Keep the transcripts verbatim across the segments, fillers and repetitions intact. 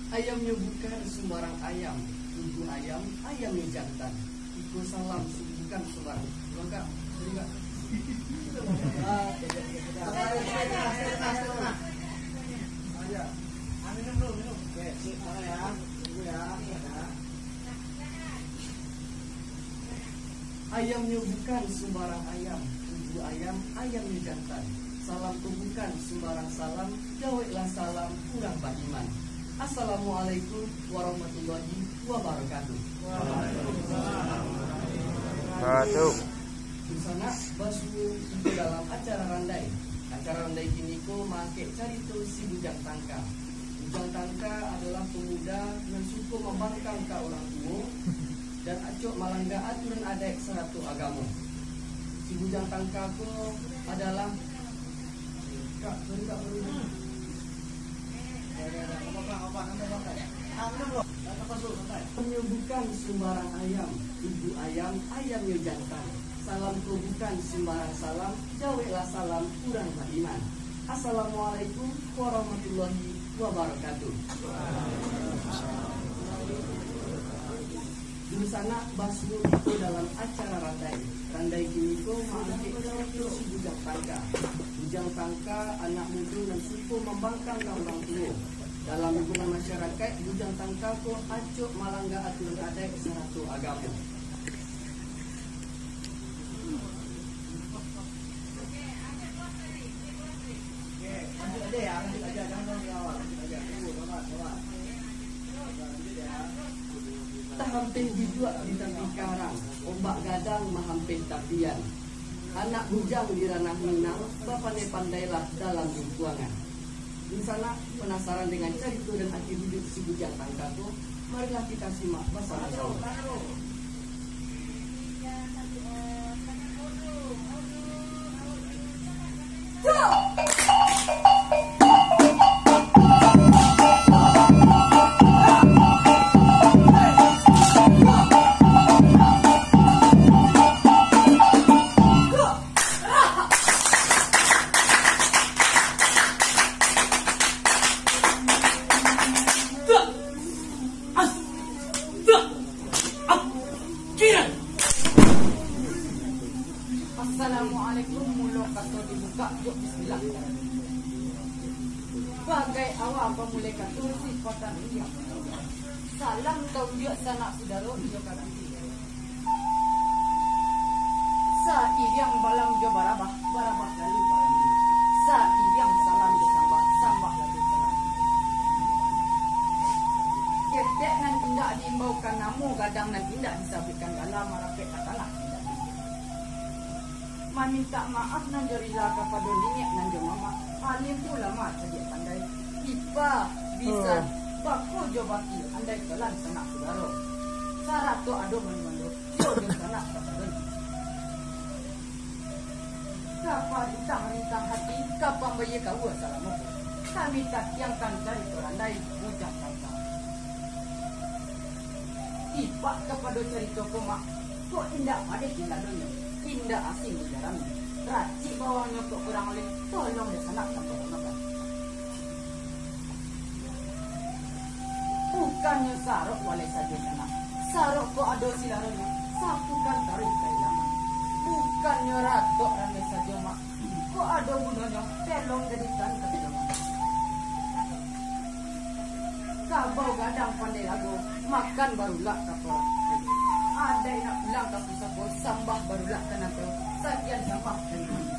Ayamnyo bukan sumbarang ayam, tugu ayam, ayamnyo jantan. Iko salam su-, bukan sumbarang. Bangka, bangka. Ayamnyo bukan sumbarang ayam, tugu ayam, ayamnyo jantan. Salam ko bukan sumbarang salam, jaweklah salam urang baiman. Assalamualaikum warahmatullahi wabarakatuh. Batuk. Dunsanak basuo iko dalam acara randai. Acara randai kiniko maangkek carito si Bujang Tangka. Bujang Tangka adolah pamuda nan suko mambangkang ka urang tuo, dan acok malangga aturan adaik sarato agamo. Si Bujang Tangka ko adalah, Kak, sorry, Kak, sorry. Ayamnyo bukan sumbarang ayam, tugu ayam, ayamnyo jantan. Salam ko bukan sumbarang salam, jaweklah salam urang baiman. Assalamualaikum warahmatullahi wabarakatuh. Dunsanak basuo iko dalam acara randai. Randai kiniko maangkek carito si Bujang Tangka. Bujang Tangka anak mudo nan suko mambangkang ka urang tuo. Dalam hubungan masyarakaik, Bujang Tangka ko acok malangga aturan adaik sarato agamo. Tahampeh duduak di tapi karang, ombak gadang mahampeh tapian. Anak bujang di ranah Minang, bapandai-pandailah dalam lingkuangan. Dunsanak panasaran dengan carito dan ati hiduik si Bujang Tangka ko? Marilah kita simak basamo-samo. Assalamualaikum, mulo kato dibukak jo bismillah. Bagai awa pamulai kato sipatan india. Salam ka unjuak sanak sudaro iyo ka ganti. Sairiang balam jo barabah, barabah lalu balam. Sairiang salam jo sambah, sambah lalu salam. Ketek nan indak diimbaukan namo, gadang nan indak disabuikkan gala, marapek ka tanah indak diimbau. Mamintak maaf nan jo rila kapado niniak nan jo mamak, alim ulama cadiak pandai, ipa, bisan, bako jo baki, andai kalan sanak sudaro. Sarato ado mandu-mandu, iyo jo sanak kasadonyo. Ka parintah-rintah hati, ka pambayia kaua salamo ko. Kami tatiangkan carito randai Bujang Tangka. Ipak kapado carito ko, Mak, kok indak padeh di ladonyo, indak asing di garamnyo. Racik bawangnyo kok kurang oleh, tolong dek sanak sampurnokan. Bukannyo sarok walai sajo sanak, sarok ko ado silaronyo, sapukan taruih ka ilaman. Bukannyo ratok randai sajo, Mak, kok ado gunonyo, pelong jadikan kapedoman. Kabau gadang pandai lago, makan barulak ka porok. Adaik nak pulang ka pusako, sambah barulak ka nato, sakian sambah dari kami.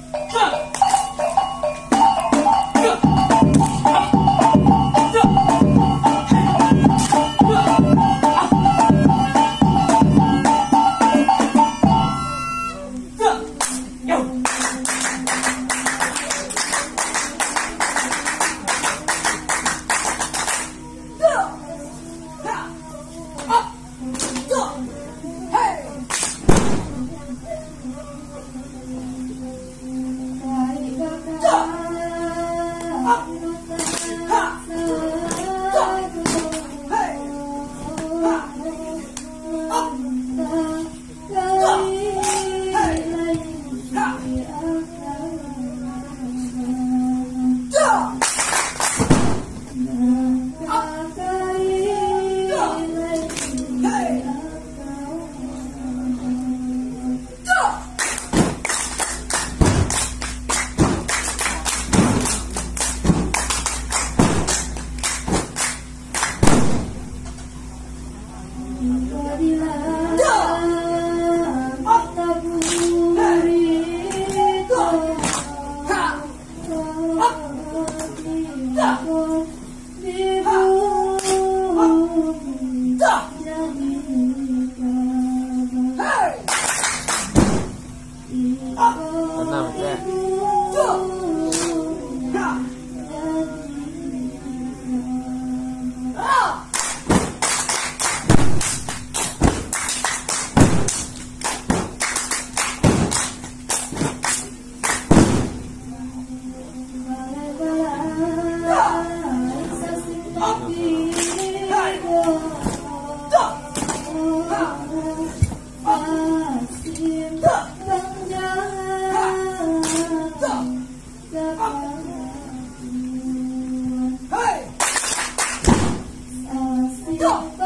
Doh!